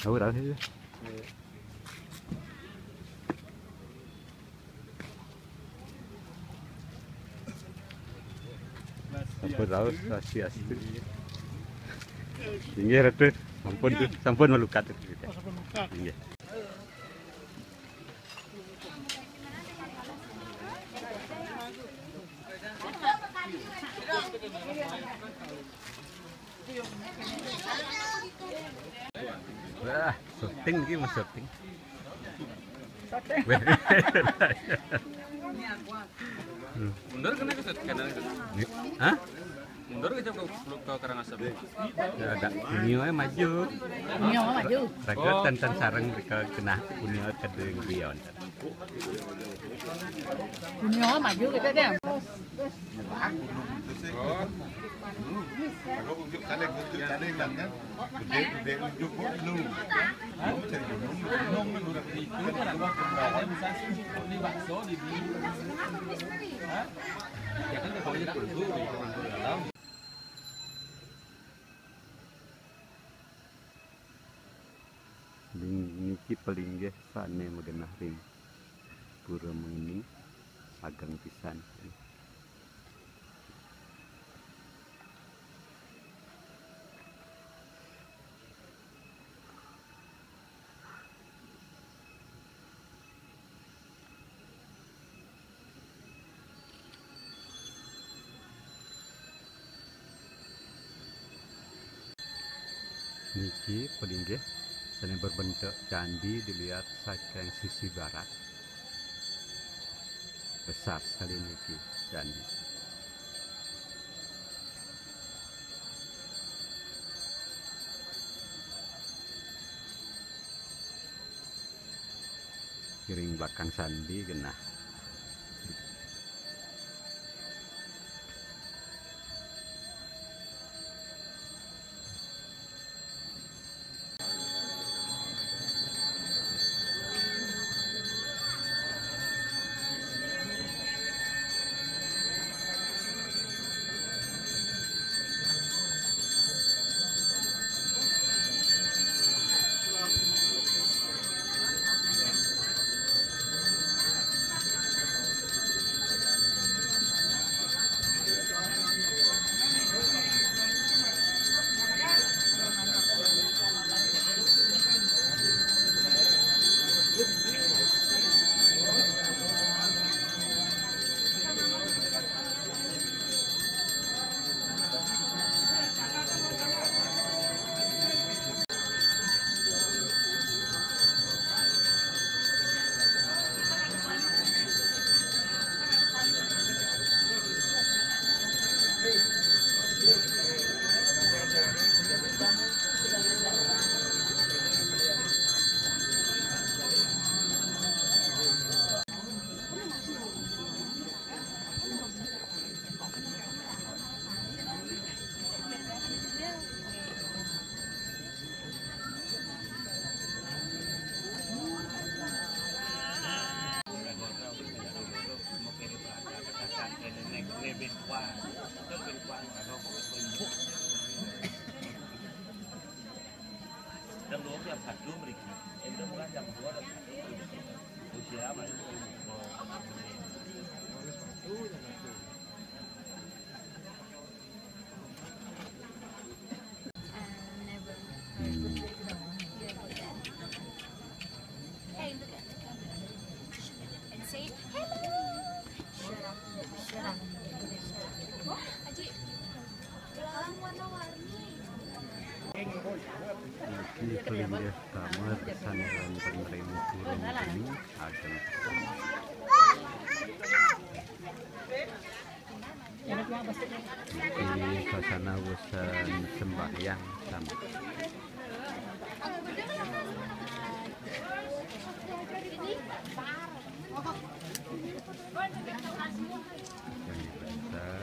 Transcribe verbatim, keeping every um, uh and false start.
Tahu, tahu saja. Sampun raos, Swastiastu. Inggih, Ratu. Sampun, sampun malukat. Inggih. Wah, syuting lagi, Mas, syuting. Mundur kena ke syut-, kena ke syut-. Hah? Mundur ke, ke, ke Karangasem. Ya, ada. Dunia maju. Dunia maju. Raga tan, tan sareng mereka kena dunia kedeng bion. Dunia maju kita deh. Ling-, niki palinggih sane magenah ring Pura Mengeni, ageng pisan. Niki palinggih sane berbentuk candi dilihat saking sisi barat. Besar sekali niki candi. Kiring belakang sandi genah. Niki palinggih damel sanehan pun ring Pura Mengeni, ageng. Niki sasana wusan sembahyang sami. Ageng besar.